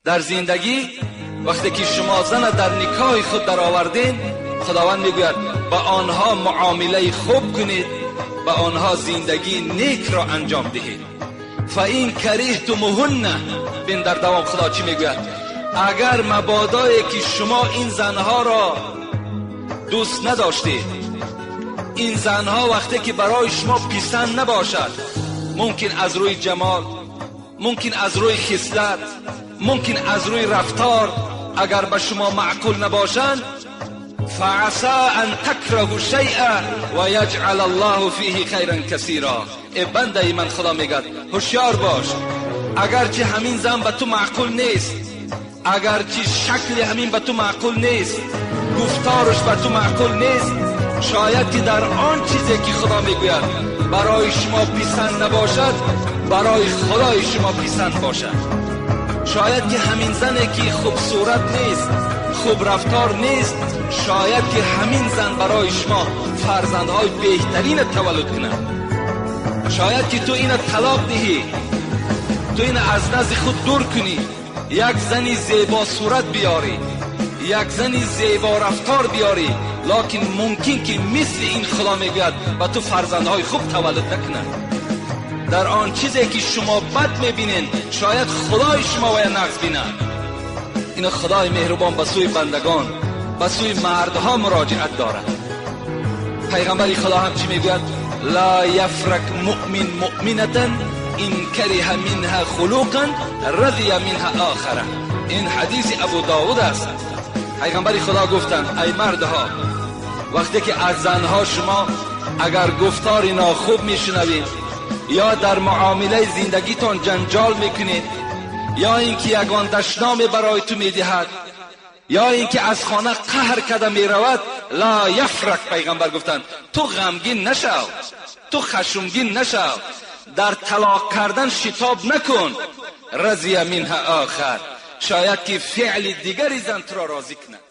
Дар зиндагӣ вақте ки шумо зана дар никоҳи худ даровардед, Худованд мегӯяд ба онҳо муомилаи хуб кунед, ба онҳо зиндагии нек ро анҷом диҳед. فَإِنْ كَرِهْتُمُوهُنَّ, бин дар давом Худо чӣ мегӯяд? Агар мабодое ки шумо ин занҳоро дӯст надоштед, ин занҳо вақте ки барои шумо писанд набошад, мумкин аз рӯи ҷамол, мумкин аз рӯи хислат, мумкин аз рӯи рафтор, агар ба шумо маъқул набошанд, فعسى أن تكرهوا شيئا ويجعل الله فيه خيرا كثيرا. Эй бандаи ман, Худо мегӯяд, ҳушёр бош, агарчи ҳамин зан ба ту маъқул нест, агарчи шакли ҳамин ба ту маъқул нест, гуфтораш ба ту маъқул нест, шояд ки дар он чизе ки Худо мегӯяд барои шумо писанд набошад, барои Худои шумо писанд бошад. Шояд ки ҳамин зане ки хубсурат нест, хуб рафтор нест, шояд ки ҳамин зан барои шумо фарзандҳои беҳтарин таваллуд кунад. Шояд ки ту ина талоқ диҳӣ, ту ина аз назди худ дур кунӣ, як зани зебо сурат биёрӣ, як зани зебо рафтор биёрӣ, локин мумкин ки мисли ин Худо мегӯяд ба ту фарзандҳои хуб таваллуд накунад. Дар он чизе ки шумо бад мебинед, шояд Худои шумо вая нағз бинад. Ина Худои меҳрубон ба сӯи бандагон, ба сӯи мардҳо муроҷиат дорад. Пайғамбари Худо ҳам чӣ мегӯяд? لا يفرك مؤمن مؤمنة إن كره منها خلقا رضي منها آخر. Ин ҳадиси Абу Довуд аст. Пайғамбари Худо гуфтанд: ай мардҳо, вақте ки аз занҳо шумо агар гуфтори нохуб мешунавед ё дар муомилаи зиндагитон ҷанҷол мекунед, ё ин ки ягон дашноме барои ту медиҳад, ё ин ки аз хона қаҳр карда меравад, لا يفرك, пайғамбар гуфтанд, ту ғамгин нашав, ту хашмгин нашав, дар талоқ кардан шитоб накун. رضي منها آخر, шояд ки феъли дигари зан туро розӣ кунад.